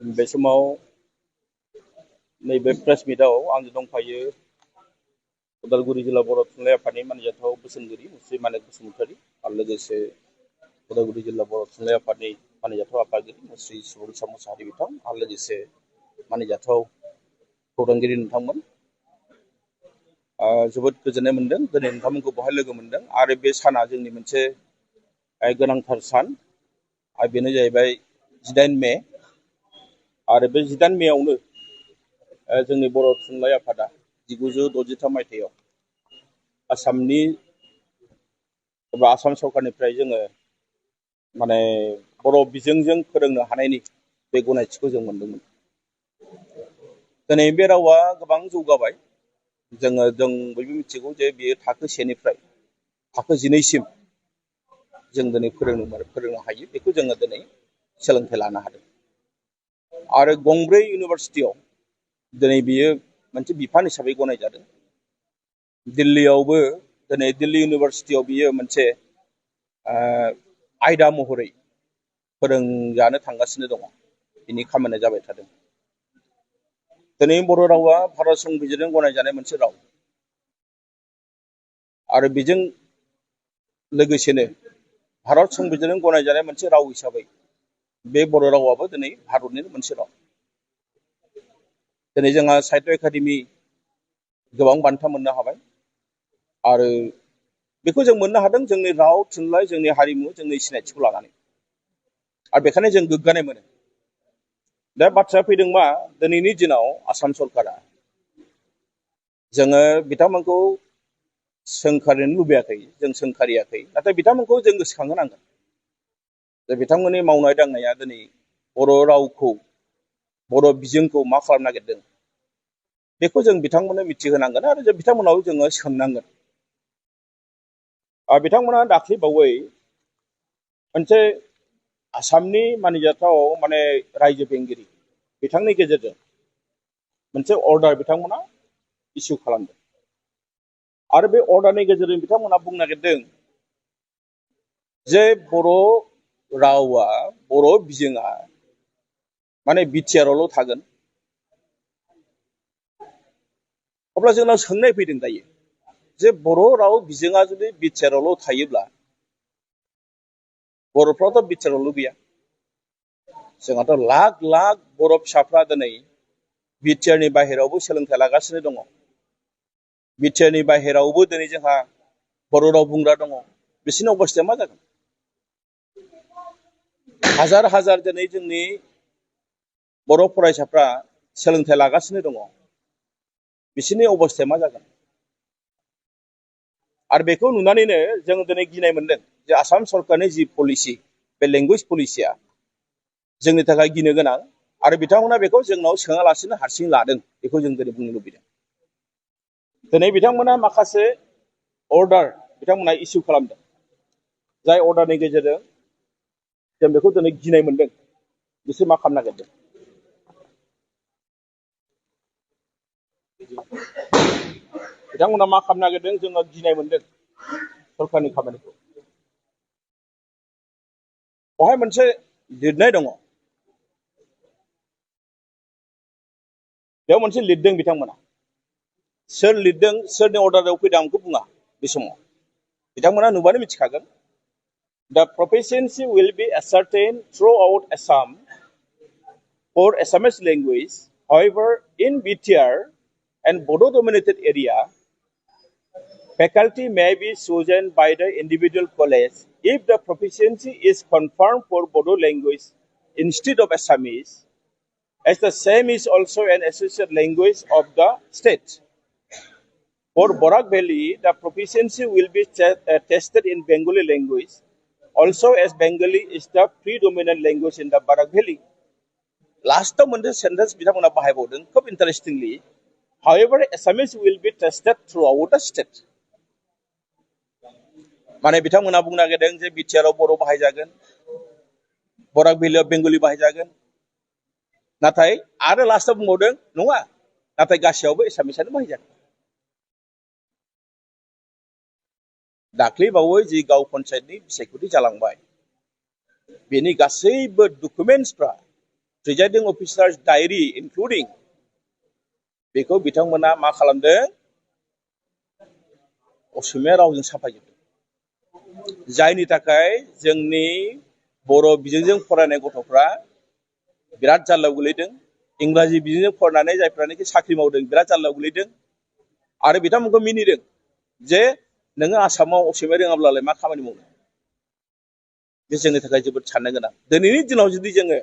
बे समाव नैबे प्रेस मिटआव आंजों दंफायो उदालगुरि जिल्ला बर' थुनलाइ आफादनि मानजाथाव बोसोनगिरि मुस्रि मानिक बसुमतारी आरो लोगोसे उदालगुरि जिल्ला बर' थुनलाइ आफादनि मानिजाथाव आफादगिरि मुस्रि सुबुंसा मुसाहारि बिथां आरो लोगोसे मानिजाथाव खौरांगिरि नोंथांमोन जोबोद गोजोननाय मोनदों दिनै नोंथांमोनखौ बहाय लोगो मोनदों आरो बे साना जोंनि मोनसे गोनांथार सान आरो बेनो जाहैबाय 18 मे आरो बे 18 मेआवनो जोंनि बर' थुनलाइ आफादा 1963 मायथाइयाव आसामनि एबा आसाम सरकारनिफ्राय जोङो माने बर' बिजोंजों फोरोंनो हानायनि बे गनायथिखौ जों मोनदोंमोन। दिनै बे रावा गोबां जौगाबाय जों बयबो मिथिगौ जे बेयो थाखो 1निफ्राय थाखो 12सिम जों दिनै फोरोंनो हायो बेखौ जोङो दिनै सोलोंथाइ लानो हादों आरो गंब्रै इउनिभारसिटियाव दिनै बियो मोनसे बिफान हिसाबै गनायजादों। दिल्लीयावबो दिनै दिल्ली इउनिभारसिटियाव बियो मोनसे आयदा महरै फोरोंजानो थांगासिनो दङ बिनि खामानिया जाबाय थादों। दिनै बर' रावा भारत संबिजिरजों गनायजानाय मोनसे राव आरो बेजों लोगोसेनो भारत संबिजिरजों गनायजानाय मोनसे राव हिसाबै बे बर' रावाबो दिनै भारतनिनो मोनसे राव। दिनै जोंहा साहित्य एकाडेमि गोबां बान्था मोननो हाबाय आरो बेखौ जों मोननो हादों जोंनि राव थुनलाइ जोंनि हारिमु जोंनि सिनायथिखौ लानानै आरो बेखायनो जों गोग्गानाय मोनो। दा बाथ्राया फैदों मा दिनैनि दिनाव आसाम सरकारा जोङो बिथांमोनखौ सोंखारिनो लुबैयाखै जों सोंखारियाखै नाथाय बिथांमोनखौ जों गोसोखांहोनांगोन जे बिथांमोननि मावनाय दांनाया दिनै बर' रावखौ बर' बिजोंखौ मा खालामनो नागिरदों बेखौ जों बिथांमोननो मिथिहोनांगोन आरो जों बिथांमोनाव जोङो सोंनांगोन। बिथांमोना दाख्लैबावै मोनसे आसामनि मानिजाथाव माने रायजो बेंगिरि बिथांनि गेजेरजों मोनसे अर्डार बिथांमोना इसु खालामदों आरो बे अर्डारनि गेजेरजों बिथांमोना बुंनो नागिरदों जे बर' रावा बर' बिजोङा माने बिटिआरआवल' थागोन। अब्ला जोंनाव सोंनाय फैदों दायो जे बर' राव बिजोङा जुदि बिटिआरआवल' थायोब्ला बर'फ्राथ' बिटिआरआवल' गैया जोंहाथ' लाख लाख बर' फिसाफ्रा दिनै बिटिआरनि बाहेरायावबो सोलोंथाइ लागासिनो दङ। बिटिआरनि बाहेरायावबो दिनै जोंहा बर' राव बुंग्रा दङ बिसोरनि अबस्थाया मा जागोन? हाजार हाजार दिनै जोंनि बर' फरायसाफ्रा सोलोंथाइ लागासिनो दङ बिसोरनि अबस्थाया मा जागोन? आरो बेखौ नुनानैनो जों दिनै गिनाय मोनदों जे आसाम सरकारनि जि पलिसि बे लेंगुवेज पलिसिया जोंनि थाखाय गिनो गोनां आरो बिथांमोना बेखौ जोंनाव सोङालासिनो हारसिं लादों बेखौ जों दिनै बुंनो लुबैदों। दिनै बिथांमोना माखासे अर्डार बिथांमोना इसु खालामदों जाय अर्डारनि गेजेरजों जों बेखौ दिनै गिनाय मोनदों बिसोर मा खालामनो नागिरदों। बिथांमोना मा खालामनो नागिरदों जोङो गिनाय मोनदों सरकारनि खामानिखौ। बेवहाय मोनसे लिरनाय दङ बेयाव मोनसे लिरदों बिथांमोना सोर लिरदों सोरनि अर्डाराव फैदों आं बेखौ बुङा बे समाव बिथांमोना नुबानो मिथिखागोन। The proficiency will be ascertained throughout Assam for Assamese language. However, in BTR and Bodo-dominated area, faculty may be chosen by the individual college if the proficiency is confirmed for Bodo language instead of Assamese, as the same is also an associate language of the state. For Borak Valley, the proficiency will be tested in Bengali language, also as Bengali is the predominant language in the Barak Valley. Last time on this sentence, बिथांमोना बाहायबावदों खोब interestingly. However, Assamese will be tested throughout the state. माने बिथांमोना बुंनो नागिरदों जे बिटिआरआव बर' बाहायजागोन Barack भेलियाव Bengali बाहायजागोन नाथाय आरो लास्टआव बुंबावदों नङा नाथाय गासैयावबो एसामिसआनो बाहायजागोन। दाख्लैबावै जि गाव पन्सायतनि बिसायख'थि जालांबाय बेनि गासैबो डकुमेन्टसफ्रा प्रिजाइडिं अफिसार्स डायरी इनक्लुडिं बेखौ बिथांमोना मा खालामदों असमिया रावजों साफायजोबदों जायनि थाखाय जोंनि बर' बिजोंजों फरायनाय गथ'फ्रा बिराद जारलायाव गोलैदों इंराजि बिजोंजों फरायनानै जायफ्रानोखि साख्रि मावदों बिराद जारलायाव गोलैदों आरो बिथांमोनखौ मिनिदों जे नोङो आसामाव असमिया रोङाब्लालाय मा खामानि मावनो बे जोंनि थाखाय जोबोद साननो गोनां दिनैनि दिनाव जुदि जोङो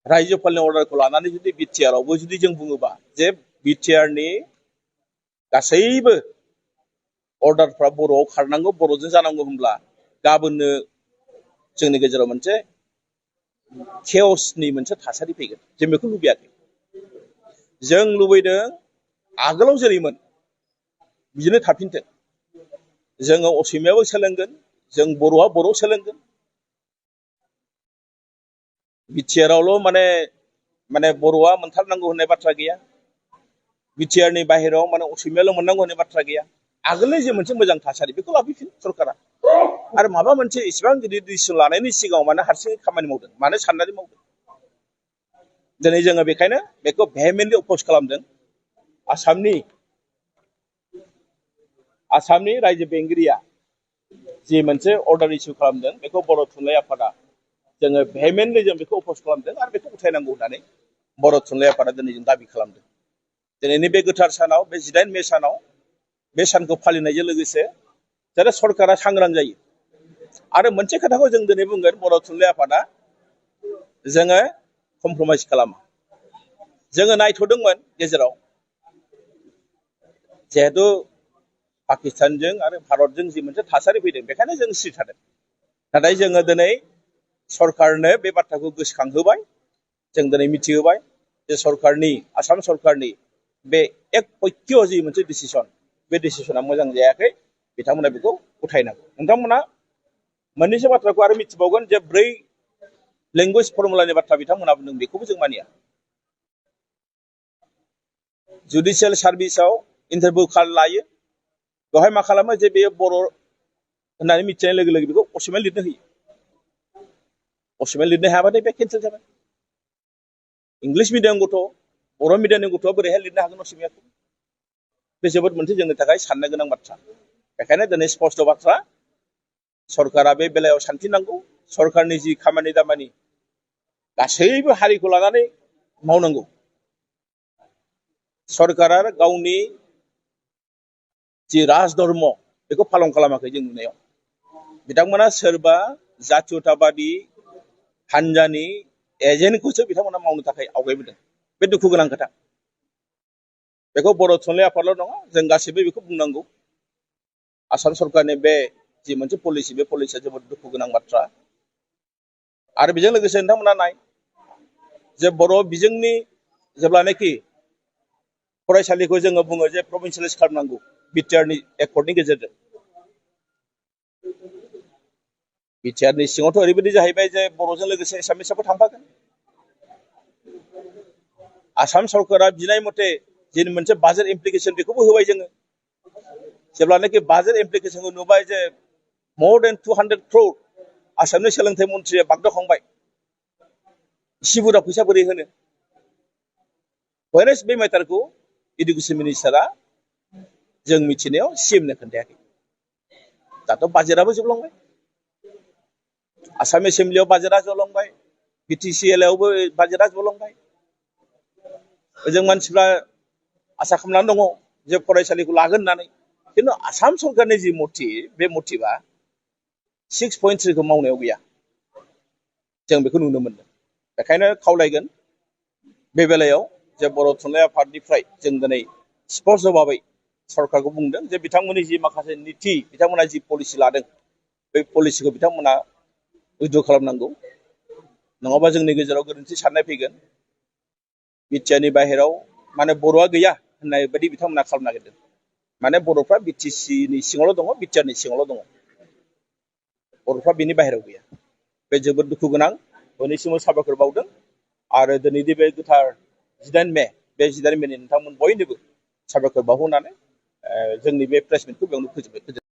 रायजोफोरनि अर्डारखौ लानानै जुदि बिटिआर आवबो जुदि जों बुङोबा जे बिटिआरनि गासैबो अर्डारफ्रा बर'आव खारनांगौ बर'जों जानांगौ होनब्ला गाबोननो जोंनि गेजेराव मोनसे केअसनि मोनसे थासारि फैगोन जों बेखौ लुबैयाखै जों लुबैदों आगोलाव जेरैमोन बिदिनो थाफिनथों जोङो असमियाबो सोलोंगोन जों बर'आ बर' सोलोंगोन बिटिआरआवल' माने बर'आ मोनथारनांगौ होननाय बाथ्रा गैया बिटिआरनि बाहेरायाव माने असमियाल' मोननांगौ होननाय बाथ्रा गैया आगोलनि जे मोनसे मोजां थासारि बेखौ लाफैफिन सरकारा आरो माबा मोनसे इसेबां गिदिर डिसिसन लानायनि सिगाङाव माने हारसिङै खामानि मावदों मानो साननानै मावदों दिनै जोङो बेखायनो बेखौ भेहेमेन्टलि अपज खालामदों आसामनि रायजो बेंगिरिया जि मोनसे अर्डार इस्यु खालामदों बेखौ बर' थुनलाइ आफादा जोङो भेहेमेन्टलि जों बेखौ अपज खालामदों आरो बेखौ उथायनांगौ होननानै बर' थुनलाइ आफादा दिनै जों दाबि खालामदों दिनैनि बे गोथार सानाव बे 18 मे सानाव बे सानखौ फालिनायजों लोगोसे जाहाथे सरकारा सांग्रां जायो आरो मोनसे खोथाखौ जों दिनै बुंगोन बर' थुनलाइ आफादा जोङो कमप्रमाइज खालामा जोङो नायथ'दोंमोन गेजेराव जिहेतु पाकिस्तानजों आरो भारतजों जि मोनसे थासारि फैदों बेखायनो जों सिरि थादों नाथाय जोङो दिनै सरकारनो बे बाथ्राखौ गोसोखांहोबाय जों दिनै मिथिहोबाय जे आसाम सरकारनि बे एक पक्ष जि मोनसे डिसिसन बे डिसिसना मोजां जायाखै बिथांमोना बेखौ उथायनांगौ नोंथांमोना मोननैसो बाथ्राखौ आरो मिथिबावगोन जे 4 लेंगुवेज फर्मुलानि बाथ्रा बिथांमोना बुंदों बेखौबो जों मानिया जुडिशियेल सार्भिसाव इन्टारभिउ लायो बेवहाय मा खालामो जे बेयो बर' होननानै मिथिनाय लोगो लोगो बेखौ असमिया लिरनो होयो असमिया लिरनो हायाबाथाय बे केन्सेल जाबाय इंलिश मिडियाम गथ' बर' मिडियामनि गथ'आ बोरैहाय लिरनो हागोन असमियाखौ बे जोबोद मोनसे जोंनि थाखाय साननो गोनां बाथ्रा बेखायनो दिनै स्पष्ट बाथ्रा सरकारा बे बेलायाव सानफिननांगौ सरकारनि जि खामानि दामानि गासैबो हारिखौ लानानै मावनांगौ सरकारा गावनि जि राजधर्म बेखौ पालन खालामाखै जों नुनायाव बिथांमोना सोरबा जातीयताबादी हानजानि एजेन्टखौसो बिथांमोना मावनो थाखाय आवगायबोदों बे दुखु गोनां खोथा बेखौ बर' थुनलाइ आफादल' नङा जों गासैबो बेखौ बुंनांगौ आसाम सरकारनि बे जि मोनसे पलिसि बे पलिसिया जोबोद दुखु गोनां बाथ्रा आरो बेजों लोगोसे नोंथांमोना नाय जे बर' बिजोंनि जेब्लानाखि फरायसालिखौ जोङो बुङो जे प्रभिन्सियेलाइज खालामनांगौ बिटिआरनि एकर्डनि गेजेरजों बिटिआरनि सिङावथ' ओरैबायदि जाहैबाय जे बर'जों लोगोसे एसामिसाबो थांफागोन आसाम सरकारा बिनाय मथे जि मोनसे बाजेट एप्लिकेसन बेखौबो होबाय जोङो जेब्लानाखि बाजेट एप्लिकेसनखौ नुबाय जे more than 200 crore आसामनि सोलोंथाइ मन्थ्रिया बागदावखांबाय इसे बुरजा फैसा बोरै होनो व्हेरेस बे मेटारखौ इडुकेसन मिनिस्टारा जों मिथिनायाव सिएमनो खोन्थायाखै दाथ' बाजेटआबो जोबलांबाय आसाम एसेम्बलियाव बाजेटआ जलांबाय बिटिसिएल आवबो बाजेटआ जलांबाय जों मानसिफ्रा आसा खालामनानै दङ जे फरायसालिखौ लागोन होननानै खिन्थु आसाम सरकारनि जि मटिभ बे मटिभा 6.3 खौ मावनायाव गैया जों बेखौ नुनो मोनदों बेखायनो खावलायगोन बे बेलायाव जे बर' थुनलाइ आफादनिफ्राय जों दिनै स्पष्ट भाबै सरकारखौ बुंदों जे बिथांमोननि जि माखासे नीति बिथांमोना जि पलिसि लादों बे पलिसिखौ बिथांमोना उइड्र खालामनांगौ नङाबा जोंनि गेजेराव गोरोन्थि साननाय फैगोन बिटिआरनि बाहेराव माने बर'आ गैया होननाय बायदि बिथांमोना खालामनो नागिरदों माने बर'फ्रा बिटिसिनि सिङावल' दङ बिटिआरनि सिङावल' दङ बर'फ्रा बेनि बाहेराव गैया बे जोबोद दुखु गोनां बयनिसिमबो साबायखर बावदों आरो दिनैनि बे गोथार 18 मे बे 18 मेनि नोंथांमोन बयनोबो साबायखर बावहरनानै जोंनि बे प्रेस मिटखौ बेयावनो फोजोबबाय